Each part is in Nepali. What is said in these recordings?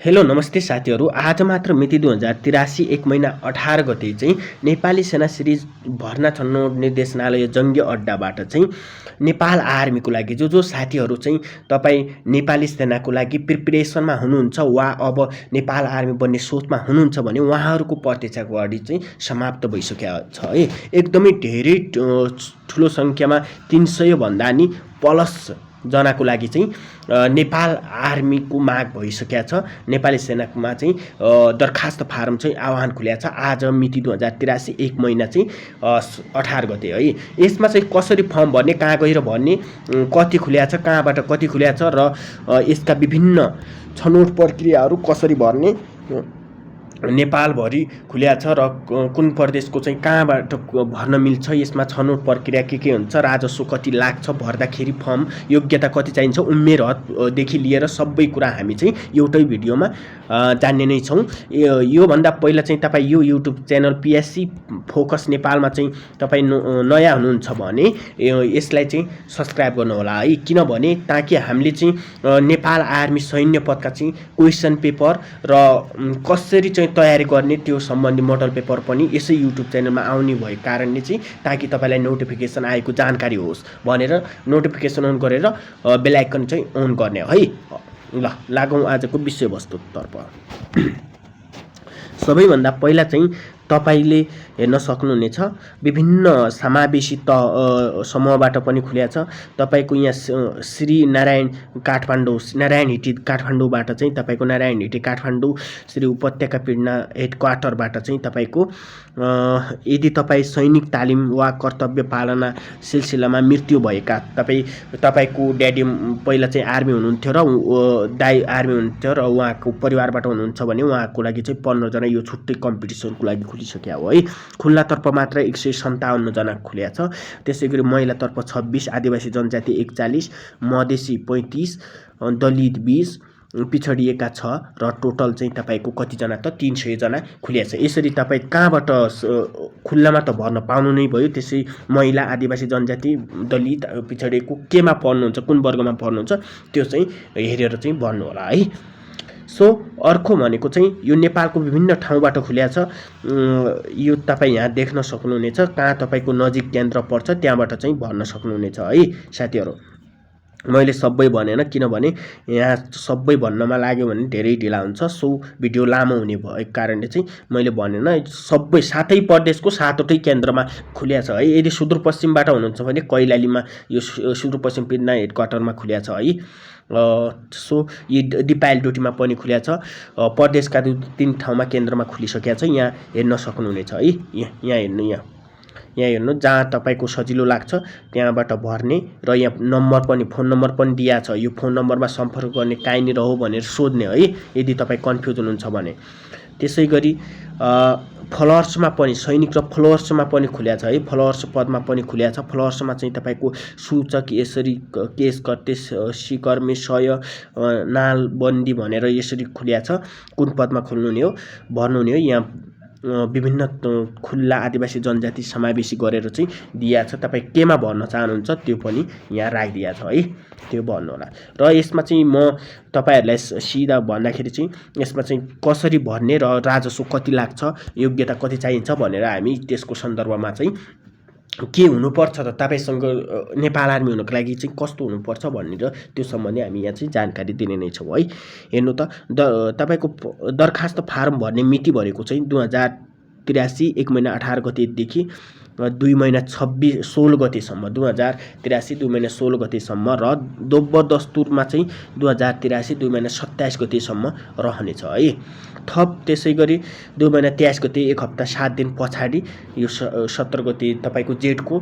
हेलो नमस्ते साथीहरू। आज मात्र मिति 2083 1 महिना 18 गते चाहिँ नेपाली सेना सिरिज भर्ना छनौट निर्देशनालय जङ्गी अड्डाबाट चाहिँ नेपाल आर्मीको लागि जो साथीहरू चाहिँ तपाईँ नेपाली सेनाको लागि प्रिपरेसनमा हुनुहुन्छ वा अब नेपाल आर्मी बन्ने सोचमा हुनुहुन्छ भने उहाँहरूको प्रतीक्षा अगाडि चाहिँ समाप्त भइसकेको छ है। एकदमै धेरै ठुलो सङ्ख्यामा 300 भन्दा नि प्लस जनाको लागि चाहिँ नेपाल आर्मीको माग भइसकेको छ। नेपाली सेनामा चाहिँ दरखास्त फारम चाहिँ आह्वान खुलेको छ आज मिति 2083 1 महिना चाहिँ 18 गते है। यसमा चाहिँ कसरी फर्म भर्ने, कहाँ गएर भर्ने, कति खुलेको छ, कहाँबाट कति खुलेको छ र यसका विभिन्न छनौट प्रक्रियाहरू कसरी भर्ने, नेपालभरि खुल्या छ र कुन प्रदेशको चाहिँ कहाँबाट भर्न मिल्छ, यसमा छनौट प्रक्रिया के हुन्छ, राजस्व कति लाग्छ, भर्दाखेरि फर्म योग्यता कति चाहिन्छ, उमेर हददेखि लिएर सबै कुरा हामी चाहिँ एउटै भिडियोमा जान्ने नै छौँ। योभन्दा पहिला चाहिँ तपाईँ यो युट्युब च्यानल पिएससी फोकस नेपालमा चाहिँ तपाईँ नयाँ हुनुहुन्छ भने यसलाई चाहिँ सब्सक्राइब गर्नुहोला है। किनभने ताकि हामीले चाहिँ नेपाल आर्मी सैन्य पदका चाहिँ क्वेसन पेपर र कसरी चाहिँ तयारी गर्ने त्यो सम्बन्धी मोडल पेपर पनि यसै युट्युब च्यानलमा आउने भएको कारणले चाहिँ ताकि तपाईँलाई नोटिफिकेसन आएको जानकारी होस् भनेर नोटिफिकेसन अन गरेर बेल आइकन चाहिँ अन गर्ने है। ल लागौँ आजको विषयवस्तुतर्फ। सबैभन्दा पहिला चाहिँ तपाईले हेर्न सक्नुहुनेछ विभिन्न समावेशी समूहबाट पनि खुलेको छ। तपाईको यहाँ श्री नारायण काठमाडौँ, नारायण हिटी काठमाडौँबाट चाहिँ तपाईको नारायण हिटी काठमाडौँ श्री उपत्यका पीडना हेडक्वार्टरबाट चाहिँ तपाईको यदि तपाईँ सैनिक तालिम वा कर्तव्य पालना सिलसिलामा मृत्यु भएका तपाईको ड्याडी पहिला चाहिँ आर्मी हुनुहुन्थ्यो र दाइ आर्मी हुनुहुन्थ्यो र उहाँको परिवारबाट हुनुहुन्छ भने उहाँको लागि चाहिँ 15 जना यो छुट्टै कम्पिटिसनको लागि खुलिसक्यो हो है। खुल्लातर्फ मात्र 157 जना खुल्या छ। त्यसै गरी महिलातर्फ 26, आदिवासी जनजाति 41, मधेसी 35, दलित 20, पिछडिएका 6 र टोटल चाहिँ तपाईको कतिजना त 300 जना खुल्या छ। यसरी तपाईँ कहाँबाट खुल्लामा त भर्न पाउनु नै भयो। त्यसै महिला, आदिवासी जनजाति, दलित, पिछडिएको केमा पर्नुहुन्छ, कुन वर्गमा पर्नुहुन्छ त्यो चाहिँ हेरेर चाहिँ भर्नु होला है। सो अर्को भनेको चाहिँ यो नेपालको विभिन्न ठाउँबाट खुल्या छ। यो तपाईँ यहाँ देख्न सक्नुहुनेछ कहाँ तपाईँको नजिक केन्द्र पर्छ त्यहाँबाट चाहिँ भर्न सक्नुहुनेछ है साथीहरू। मैले सबै भनेन किनभने यहाँ सबै भन्नमा लाग्यो भने धेरै ढिला हुन्छ। सो भिडियो लामो हुने भएको कारणले चाहिँ मैले भनेन। सबै 7 प्रदेशको 7वटै केन्द्रमा खुल्या छ है। यदि सुदूरपश्चिमबाट हुनुहुन्छ भने कैलालीमा यो सुदूरपश्चिम पीडना हेडक्वार्टरमा खुल्या छ है। सो यी दिपायल डोटीमा पनि खुल्या छ। प्रदेशका 2-3 ठाउँमा केन्द्रमा खुलिसकेको छ। यहाँ हेर्न सक्नुहुनेछ है। यहाँ हेर्नु जहाँ तपाईको सजिलो लाग्छ त्यहाँबाट भर्ने र यहाँ नम्बर पनि, फोन नम्बर पनि दिएको छ। यो फोन नम्बरमा सम्पर्क गर्ने कहाँनिर हो भनेर सोध्ने है यदि तपाईँ कन्फ्युज हुनुहुन्छ भने। त्यसै गरी फ्लोर्समा पनि सैनिक र फ्लोर्समा पनि खुल्या छ है। फ्लोर्स पदमा पनि खुल्या छ। फ्लोर्समा चाहिँ तपाईको सूचक यसरी केस कर्ते सिकर्मी सय नालबन्दी भनेर यसरी खुल्या छ। कुन पदमा खोल्नुहुने हो भर्नुहुने हो। यहाँ विभिन्न खुल्ला आदिवासी जनजाति समावेशी गरेर चाहिँ दिएको छ। तपाईँ केमा भर्न चाहनुहुन्छ त्यो पनि यहाँ राखिदिएको छ है। त्यो भर्नु होला। र यसमा चाहिँ म तपाईहरुलाई सिधा भन्दाखेरि चाहिँ यसमा चाहिँ कसरी भर्ने र राजस्व कति लाग्छ, योग्यता कति चाहिन्छ भनेर हामी त्यसको सन्दर्भमा चाहिँ के हुनुपर्छ त तपाईसँग नेपाल आर्मी हुनको लागि चाहिँ कस्तो हुनुपर्छ भनेर त्यो सम्बन्धी हामी यहाँ चाहिँ जानकारी दिने नै छौँ है। हेर्नु त तपाईको दरखास्त फारम भर्ने मिति भनेको चाहिँ 2083 1 महिना 18 गतेदेखि 2 महिना 16 गतेसम्म 2083 2 महिना 16 गतेसम्म र दोब्बर दस्तुरमा चाहिँ 2083 2 महिना 27 गतेसम्म रहनेछ है। थप त्यसै गरी 2 महिना 23 गते 1 हप्ता 7 दिन पछाडि यो 17 गते तपाईको जेठको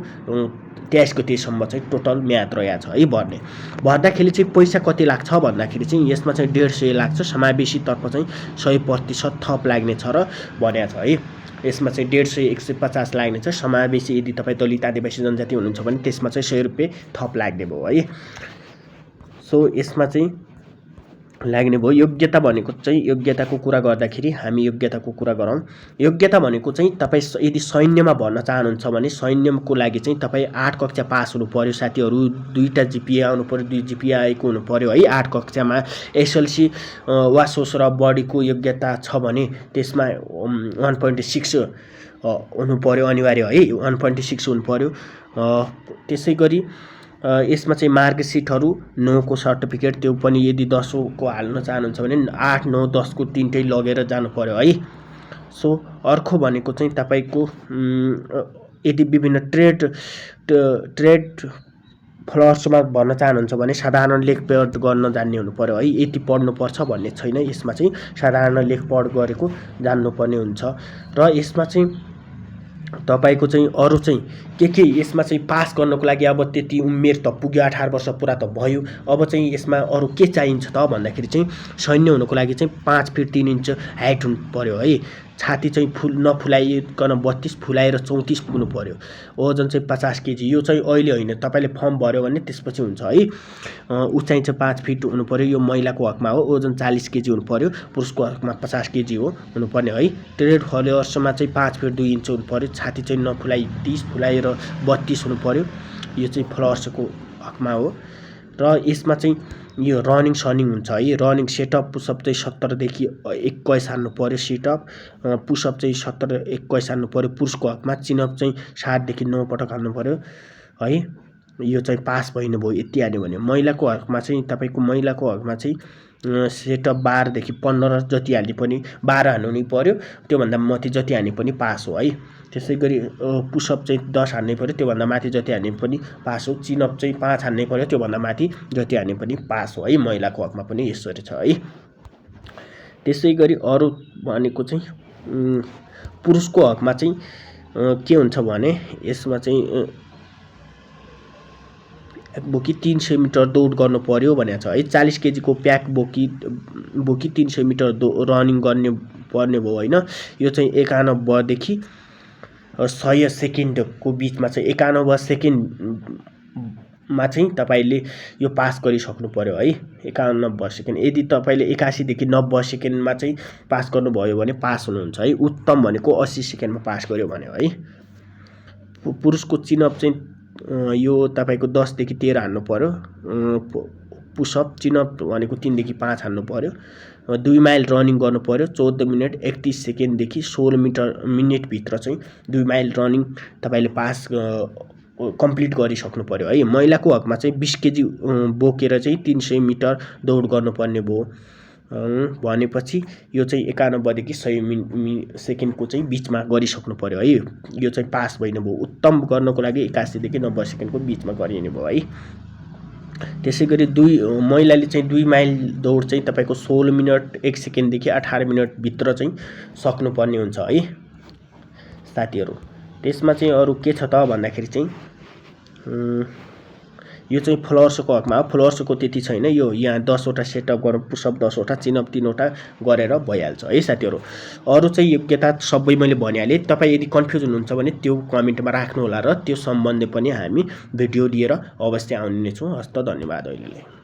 23 गतेसम्म चाहिँ टोटल म्याद रहेको छ है भर्ने। भर्दाखेरि चाहिँ पैसा कति लाग्छ भन्दाखेरि चाहिँ यसमा चाहिँ 150 लाग्छ। समावेशीतर्फ चाहिँ 100% थप लाग्ने छ र भनेको छ है। यसमा चाहिँ 150 150 लाग्ने छ। समावेशी यदि तपाईँ दलित आदिवासी जनजाति हुनुहुन्छ भने त्यसमा चाहिँ 100 रुपियाँ थप लाग्ने भयो है। सो यसमा चाहिँ लाग्ने भयो। योग्यता भनेको चाहिँ योग्यताको कुरा गर्दाखेरि हामी योग्यताको कुरा गरौँ। योग्यता भनेको चाहिँ तपाईँ यदि सैन्यमा भर्न चाहनुहुन्छ भने सैन्यको लागि चाहिँ तपाईँ 8 कक्षा पास हुनु पर्यो साथीहरू। 2टा जिपिए आउनु पर्यो, 2 जिपिए आएको हुनु पर्यो है। 8 कक्षामा एसएलसी वा सोसरा बढीको योग्यता छ भने त्यसमा 1.6 हुनु पर्यो अनिवार्य है। 1.6 हुनु पर्यो। त्यसै गरी यसमा चाहिँ मार्कसिटहरू 9 को सर्टिफिकेट त्यो पनि यदि 10 को हाल्न चाहनुहुन्छ भने 8, 9, 10 को तीनटै लगेर जानु पर्यो है। सो अर्को भनेको चाहिँ तपाईँको यदि विभिन्न ट्रेड फ्लर्समा भर्न चाहनुहुन्छ भने साधारण लेखपढ गर्न जान्ने हुनु पर्यो है। यति पढ्नुपर्छ भन्ने छैन। यसमा चाहिँ साधारण लेखपढ गरेको जान्नुपर्ने हुन्छ। र यसमा चाहिँ तपाईको चाहिँ अरु चाहिँ के यसमा चाहिँ पास गर्नको लागि अब त्यति उमेर त पुग्यो, 18 वर्ष पुरा त भयो। अब चाहिँ यसमा अरु के चाहिन्छ त भन्दाखेरि चाहिँ सैन्य हुनको लागि चाहिँ 5 फिट 3 इन्च हाइट हुनु पर्यो है। छाती चाहिँ नफुलाइकन 32 फुलाएर 34 पुग्नु पर्यो। ओजन चाहिँ 50 केजी। यो चाहिँ अहिले होइन, तपाईले फर्म भर्यो भने त्यसपछि हुन्छ है। उचाइ चाहिँ 5 फिट हुनु पर्यो। यो महिलाको हकमा हो। ओजन 40 केजी हुनु पर्यो। पुरुषको हकमा 50 केजी हो हुनुपर्ने है। ट्रेड फलोअर्समा चाहिँ 5 फिट 2 इन्च हुनु पर्यो। छाती चाहिँ नफुलाइ 30 फुलाएर 32 हुनु पर्यो। यो चाहिँ फलोअर्सको हकमा हो। र यसमा चाहिँ यो रनिङ सनिङ हुन्छ है। रनिङ सेटअप पुसअप चाहिँ 17 देखि 21 हान्नु पर्यो। सेटअप पुसअप चाहिँ 17 21 हान्नु पर्यो पुरुषको हकमा। चिनअप चाहिँ 7 देखि 9 पटक हान्नु पर्यो है। यो चाहिँ पास भइनु भयो यति हान्यो भने। महिलाको हकमा चाहिँ तपाईको महिलाको हकमा चाहिँ सेटअप 12 देखि 15 जति हाल्ने पनि 12 हान्नु नै पर्यो। त्यो भन्दा माथि जति हाने पनि पास हो है। त्यसै गरी पुसअप चाहिँ 10 हान्नै पर्यो। त्यो भन्दा माथि जति हाने पनि पास हो। चिनअप चाहिँ 5 हान्नै पर्यो। त्यो भन्दा माथि जति हाने पनि पास हो है। महिलाको हकमा पनि यसरी छ है। त्यसै गरी अरु भनेको चाहिँ पुरुषको हकमा चाहिँ के हुन्छ भने यसमा चाहिँ बोकी 300 मिटर दौड गर्नु पर्यो भनेको छ है। 40 केजी को प्याक बोकी 300 मिटर रनिङ गर्ने पर्ने भयो हैन। यो चाहिँ 91 देखि 100 सेकेन्डको बीचमा चाहिँ 91 सेकेन्डमा चाहिँ तपाईले यो पास गरिसक्नु पर्यो है। 91 सेकेन्ड। यदि तपाईले 81 देखि 90 सेकेन्डमा चाहिँ पास गर्नुभयो भने पास हुनुहुन्छ है। उत्तम भनेको 80 सेकेन्डमा पास गर्यो भने है। पुरुषको चिनअप चाहिँ यो तपाईको 10 देखि 13 हान्नु पर्यो। पुसअप चिनअप भनेको 3 देखि 5 हान्नु पर्यो। 2 माइल रनिङ गर्नु पर्यो। 14 मिनेट 31 सेकेन्ड देखि 16 मिनेट भित्र चाहिँ 2 माइल रनिङ तपाईले पास कम्प्लिट गरिसक्नु पर्यो है। महिलाको हकमा चाहिँ 20 केजी बोकेर चाहिँ 300 मिटर दौड गर्नुपर्ने भयो भनेपछि यो चाहिँ 91 देखि 100 सेकेन्डको चाहिँ बीचमा गरिसक्नु पर्यो है। यो चाहिँ पास भइनु भयो। उत्तम गर्नको लागि 81 देखि 90 सेकेन्डको बीचमा गरिने भयो है। त्यसै गरी महिलाले चाहिँ 2 माइल दौड चाहिँ तपाईको 16 मिनेट 1 सेकेन्ड देखि 18 मिनेट भित्र चाहिँ सक्नुपर्ने हुन्छ है साथीहरु। त्यसमा चाहिँ अरु के छ त भन्दाखेरि चाहिँ यो चाहिँ फ्लोर्सको हकमा हो। फ्लोर्सको त्यति छैन। यो यहाँ 10 वटा सेटअप गरौँ। पुसअप 10 वटा, चिनअप 3 वटा गरेर भइहाल्छ है साथीहरु। अरु चाहिँ योग्यता सबै मैले भनिहालेँ। तपाई यदि कन्फ्युज हुनुहुन्छ भने त्यो कमेन्टमा राख्नु होला र त्यो सम्बन्धी पनि हामी भिडियो लिएर अवश्य आउने नै छौं। हस्त धन्यवाद अहिलेलाई।